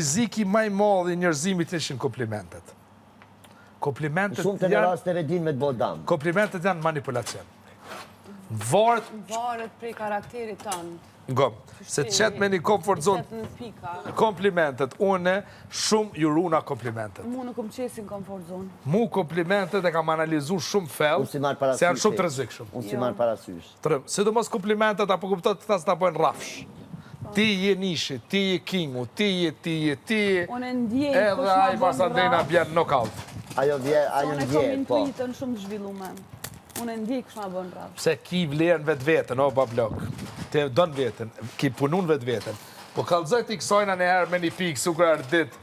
Rreziki ma i madh i njerëzimit ishin komplimentet. Komplimentet janë... Shumtën e rasteve din me të bo dam. Komplimentet janë manipulacion. Varet... Varet prej karakterit tënd. Ngo, se qet me një comfort zone. Komplimentet, une shumë ju runa komplimentet. Mu nuk më qesin comfort zone. Mu komplimentet e kam analizu shumë fell, se janë shumë të rrezikshëm. Unë s'i marr parasysh. Trëm, sidomos komplimentet, apo kupton këta se ta bojnë rrafsh. Ti je nishi, ti je kingu, ti je, ti je, ti je. Unë e ndjej kush ma Edhe ai bën rrafsh. masandejna bjen knockout. Ajo vje, ajo Unë e kam ndje, po. intuitën shumë të zhvillume. Unë e ndjej kush ma bën rrafsh. Pse ki vlerë në vetveten, o bablok. Ti e don veten, ki punu në vetveten. Po kallxoj ti kësajna një herë me një pikë sikur Ardit,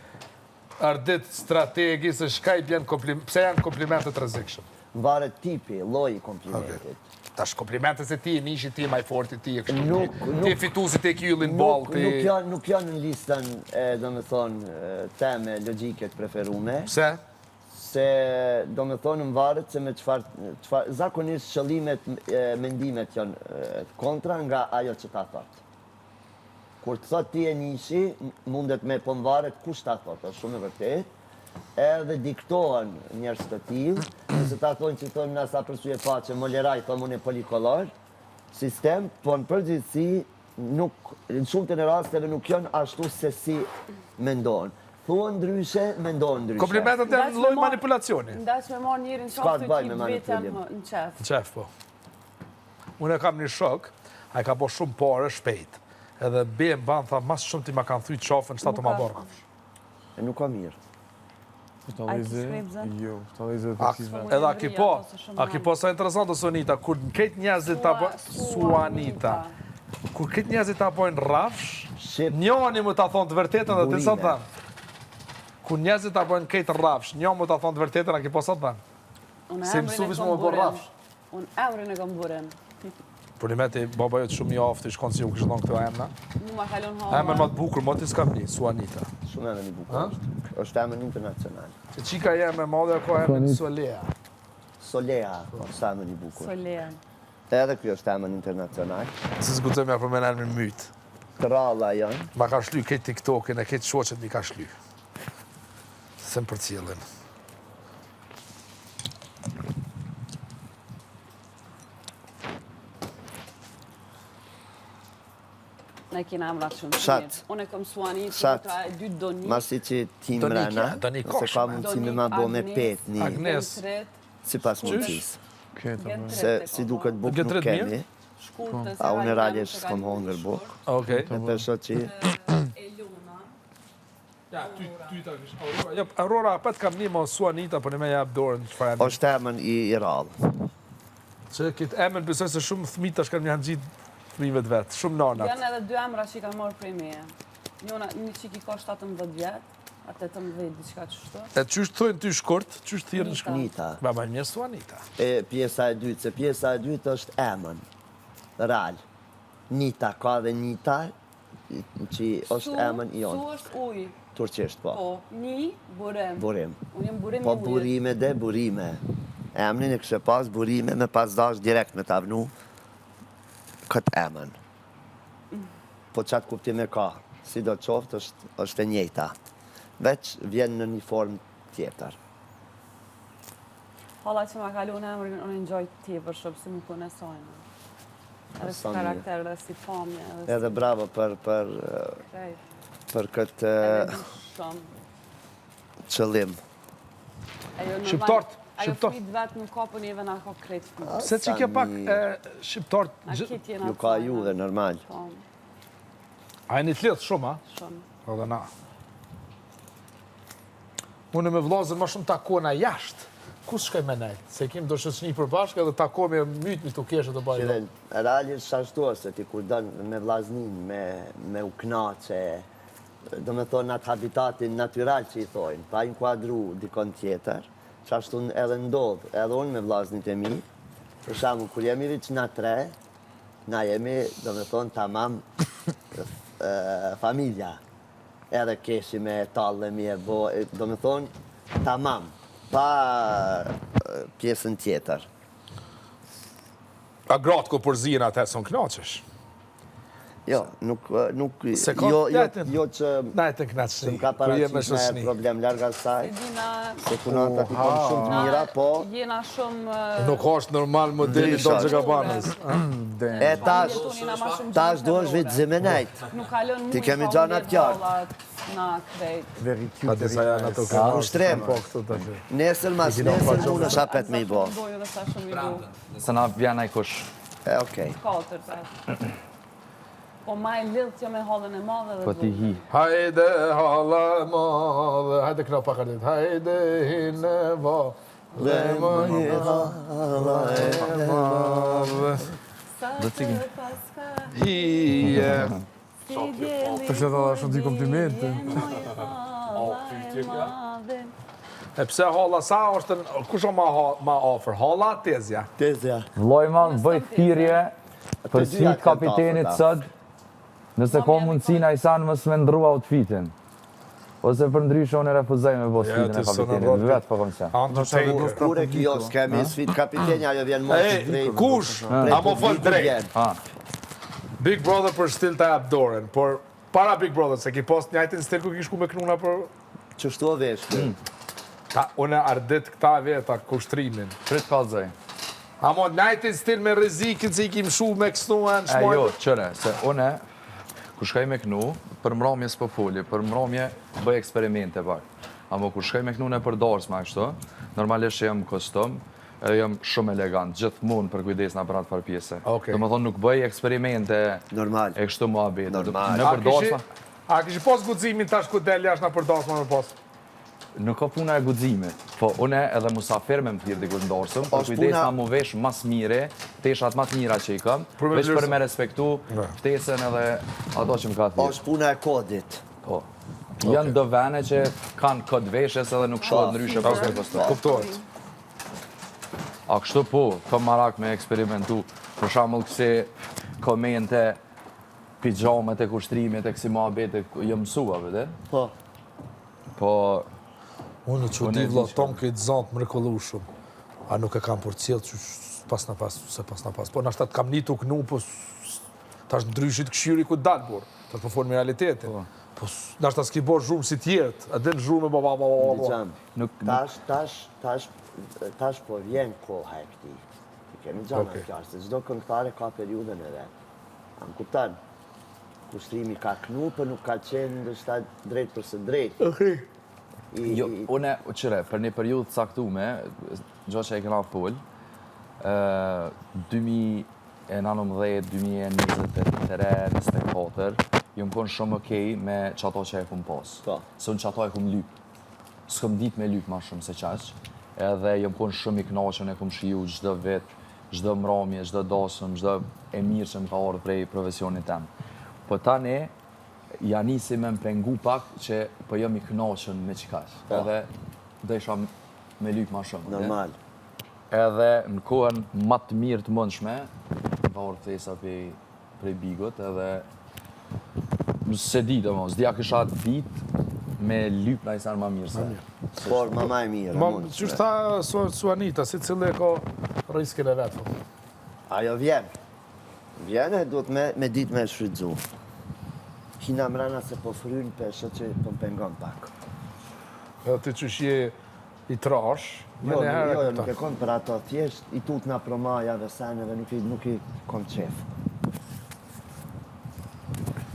Ardit strategi se çka i bjen komplim, pse janë komplimentet të rrezikshëm. Varet tipi, lloji i komplimentit. Tash komplimentet se ti je nishi, ti je ma i forti, ti je kështu, Nuk, ti nuk, je fituesi, ti e ki yllin ballë, ti... Nuk janë, nuk janë në listën e, domethonë, teme logjike të preferume. Pse? Se, domethonë, më varet se me çfarë, çfarë, zakonisht qëllimet, mendimet janë kontra nga ajo që ta thotë. Kur të thotë ti je nishi, mundet me po mvaret kush ta thotë, është shumë e vërtetë, edhe diktohen njerëz të tillë, nëse ta thonë që thonë na sa për sy e faqe, moleraj, thonë unë polikolor, sistem, po në përgjithësi nuk, në shumtën e rasteve nuk janë ashtu se si mendon. Thuan ndryshe, mendon ndryshe. Komplimentet janë lloj manipulacioni. Ndash me marrë njerin S'ka qafë të bëjë të me qit veten manipulim. në qef. Në qef, po. Unë e kam një shok, ai ka bo shumë pare shpejt. Edhe be më ban, tha, mas shumë ti ma kanë thy qafën, qëta të ma bo rrafsh. E nuk ka mirë. Jo, Edhe a ki po, a ki po sa interesante Sonita, kur krejt njerëzit ta bojnë, Suanita, kur krejt njerëzit ta bojnë rrafsh, njoni më ta thonë të vërtetën dhe ti sa të dhanë. Kur njerëzit ta bojnë krejt rrafsh, njoni më ta thonë të vërtetën, a ki po sa të dhanë. Se mësu veç më bo rrafsh. Unë emrin e kam Burim. Për një meti, baba jotë shumë i aftë, i shkonë si u kështë thonë këto emna. Mu ma kalon halla. Emër ma të bukur, mo ti s'kam një, Suanita. Shumë emër i bukur është. Është emër internacional. Se qika jeme e madhe ka emrin Solea. Solea, është emër i bukur. Solea. Edhe kjo është emër internacional. Se s'guxoj me përmend emrin myt. Të rralla janë. Ma ka shly këtë TikTokin e këtë shoqet mi ka shly. Se më përcjellin. Ne kena emra shumë të Shat. mirë. Unë e kam Suanit, Shat. motra e dytë Donik. Masi që ti Donik, mrena, ja, Donik nëse ka ka mundësi me ma bo me Agnes. pet një, Agnes. Gentret, si pas mundësisë. Gentret Se e si ka duket buk nuk Gentret mirë? kemi, Shkurtë, se a unë hajde realisht se s'kom ka një hongër buk. Okej. E pesho që Elona. Ja, ty, ty ta kish Aurora. Jo, Aurora apet kam një mos Suanita, po në me jap dorën çfarë emri. është emër i, i rrallë. Që këtë emër besoj se shumë fëmijë tash kanë janë gjitë fëmijëve të vet, shumë nanat. Janë edhe dy emra që i kam marrë prej meje. Njona, një çik i ka 17 vjet, a 18 diçka qështu. E qysh thonë ty shkurt, qysh thirrën shkurt. Nita. Ba më mirë Suanita. E pjesa e dytë, se pjesa e dytë është emër. Real. Nita, ka dhe Nita, që është emër i jonë. Su është ujë. Turqisht, po. Po, ni, burim. Burim. Unë jam burim Po i ujit. burime dhe burime. Emrin e kështë pas burime me pas dash direkt me ta vnu këtë emën. Po qatë kuptim e ka, si do qoftë është, është e njëjta. Veç vjen në një formë tjetër. Halla që ma ka lënë emrin, unë e ngjoj tepër shumë si më kone sajnë. Edhe si Sa mirë. karakter, edhe si pamje, edhe si Edhe bravo për, për, krejt. për këtë Edhe di shumë. qëllim. Ajo normal- Shqiptart, Ajo shqiptart. fëmijët vet nuk ka po neve na ka krejt fëmijët. Se që ke pak e, shqiptart, Na gjë- krejt jena Ju ka të juve, normal. Po, a jeni të lidh shumë, a? shumë. Edhe na. Unë me vllazën më shumë takohna jashtë. Ku shkoj me nejt? Se kim do shoqni për bashkë edhe takohemi e mytmi tu keshë të Që bëjmë. dhe realisht ashtu është, se ti kur don me vllaznin, me, me u knaqe, do me thonë atë habitatin natyral që i thojnë, pa inkuadru dikon tjetër, që ashtu edhe ndodh, edhe unë me vllaznit e mi, për shembull, kur jemi veç na tre, na jemi, do me thonë, tamam e, familja. Edhe keshim e tallemi e bo, e, do me thonë, tamam, pa e, pjesën tjetër. A gratë ku përzihen atë son knaqesh. Jo, nuk, nuk, Se ka jo, jo, të jo që Najtë në knaqësi, që më ka kur je me paraqit me shoqni. problem larg asaj, Se dina... se kunatat i kom shumë të mira, po Jena shumë... Nuk është normal modeli Ndryshe Dolce është. Gabbanës. e tash, Jena ma shumë tash gjysmë duhesh vetë zimenajt. Nuk kalon Ti muj kemi pa u gjanat mbledh qartë. hallat, Na krejt. Very cute. Pa disa janë ato A, ushtrim. Po, këtu tash. Nesër mas nesër mund është apet me i bo. Sa shumë dojë dhe sa shumë i du. Se na vjen ai kush. E, okej. Katër, tash. Po ma e lidh që me hallën e madhe dhe Po ti hi. Hajde halla e madhe, hajde këna pak ardit. Hajde hine va, dhe më një halla e madhe. Do të ikim. Hije. Të kështë edhe shumë di komplimente. E pse halla sa është, në- kush është ma, ha- ma afër, halla tezja? Tezja. Vllai ma bëj thirrje për dyja sfidë kanë të kapitenit afërta. sot. Nëse ka mundësi na i san mos me ndrua outfitin. Ose për ndryshe unë e refuzoj me bo sfidën ti e s'o në kapitenit. rrot. Vetë po kom se. Undertaker. Kur e kjo, s'kemi sfidë kapiteni, ajo vjen më E, drejt. kush? Drejt A mo fol publikut drejt. vjen. Ha. Big Brother për stil ta jap dorën, por para Big Brother, se ki pas njajtin stil ku ki shku me knuna për... Qështu o vesh. Ta, unë ardit këta veta, kushtrimin. Prit kallzoj. Amo njajtin stil me rrezikin se i kim shu me kësnuen, E shmojt. jo, qëre, se une, kur shkoj me knu, për mramje s'po foli, për mramje bëj eksperimente pak. Amo kur shkoj me knu në për darsma kështu, normalisht që jam kostum, edhe jam shumë elegant, gjithmonë për kujdes na për atë farë pjese. Okej. Do më thonë nuk bëj eksperimente Normal. e kështu muhabete. Normal. Në A për kishi, darsma, a kishi pas guximin tash ku del jashtë na për darsma me pas? nuk ka puna e guximit, po une edhe musafir me më thirr dikush në darsëm, për Është kujdes puna- na mu vesh mas mire, teshat ma të mira që i kam, Për me veç për vlerësu. me respektu ftesën edhe ato që më ka thirr. Është puna e kodit. Po. Janë do vene që kanë kod veshjes edhe nuk shkohet ndryshe për okay. kostum. Kuptohet. A kështu po, kom marak me eksperimentu. Për shembull kësi komente, pijamet e kushtrimit e kësi muhabete, jo mësua, vëde? Po. Po, Unë që Unë di e vlla, di që- tom këtë zanë të mrekullueshëm. A nuk e kam përcjell që pas na pas, se pas na pas. Po nashta të kam një të knu, po s- tash ndryshit këshyri ku dal burr. Tash po folim realitetin. Po s- nashta s'ki bo zhurmë si tjerët. A din zhurmë ba ba ba ba ba. Dëgjam. nuk, nuk Tash, tash, tash, tash po vjen koha e këtij. I kemi gjana Okej. okay. qartë, se çdo këngëtare ka periudhën e vet. A më kupton? Kushtrimi ka knu, po nuk ka qenë ndoshta drejt për së drejt. Okej. I, Jo, i, une, qëre, për një periudhë të caktume, gjë që e kena fol, ë 2019, 2023, 24, jam konë shumë okej me qato që e kum pas. Po. Se unë qato e kum lyp. S'kom dit me lyp ma shumë se qaq. Edhe jam konë shumë i knaqën, e kum shiju çdo vit, çdo mramje, çdo dasëm, çdo e mirë që më ka ardhur prej profesionit tem. Po tani, ja nisi me më pengu pak që po jam i knaqën me qikaq. Po. Edhe do isha me lyp ma shumë. normal. Edhe në kohën ma të mirë të mundshme, më ka ardhur ftesa prej, prej Bigot edhe se di domos, s'di a kisha dit me lyp na i sen ma mirë se. Por mama e mirë, Ma, mund. qysh tha Su- Suanita, si cili e ka riskin e vet. po. Ajo vjen. Vjen e duhet me, me ditë me e shfrytzu. Hina mrena se po fryn peshe që po më pengon pak. Edhe ti qysh je i trash, me Jo, një herë jo, e jo, nuk kupton. e kom për ato, thjesht i tut na promajave, seneve, nuk i, nuk i kom qef.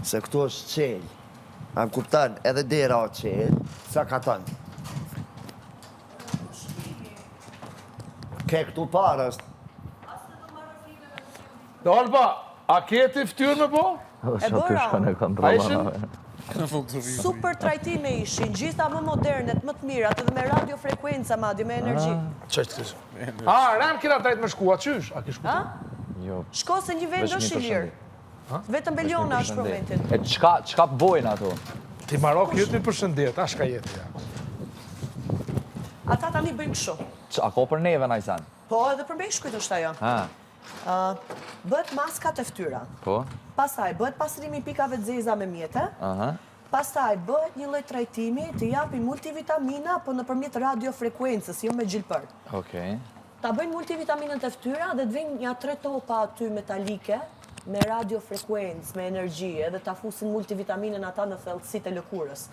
Se këtu është qel. A më kupton, edhe dera o qel, sa ka tonë. Ke këtu para është, Alba, a ke ti fytyrë me po? E bëra. shkon e A ishin? kontrollon. Super trajtime ishin, gjitha më modernet, më të mirat, edhe me radiofrekuenca madje, me energji. Çështë kështu. A, ram kena drejt me shku, a qysh? A ke shku? Ha? Jo. Shko se një vend Veç është mi i lirë. Vetëm Beliona është për momentin. E çka çka bojnë ato? Ti Marok jeti për shëndet, a shka jeti ja. Ata tani bëjnë kështu. Ç- A ka për neve na i sen? Po, edhe për meshkujt është ajo. Ha, Bëhet maskat e fytyra. po. Pastaj bëhet pastrimi i pikave të zeza me mjete. Aha. Pastaj bëhet një lloj trajtimi, të japi multivitamina, po nëpërmjet radiofrekuencës, jo me gjilpër. Okej. Ta bëjnë multivitaminën të fytyra dhe të vijnë një tre topa aty metalike. Me radiofrekuencë, me energji, edhe ta fusin multivitaminën ata në thellësitë e lëkurës.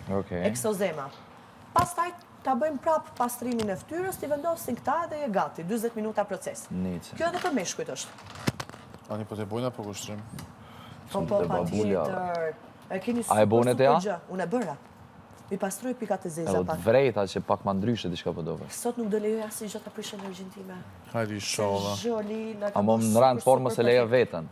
Eksozema. Pastaj ta bëjmë prapë pastrimin e fytyrës, t'i vendosin këta edhe je gati, 40 minuta proces. Kjo edhe për meshkujt është. Ani po të bojna për kushtrim. Po po, patjetër. E keni super super gjë. Unë e bëra. Mi pastroj pikat e zeza pak. Edhe vrejta që pak ma ndryshe diçka po dobe. Sot nuk do lejoj asnjë gjë ta prish energjinë time. Hajde ishalla. Zholi, na ka Amo në rend formë se lejo veten.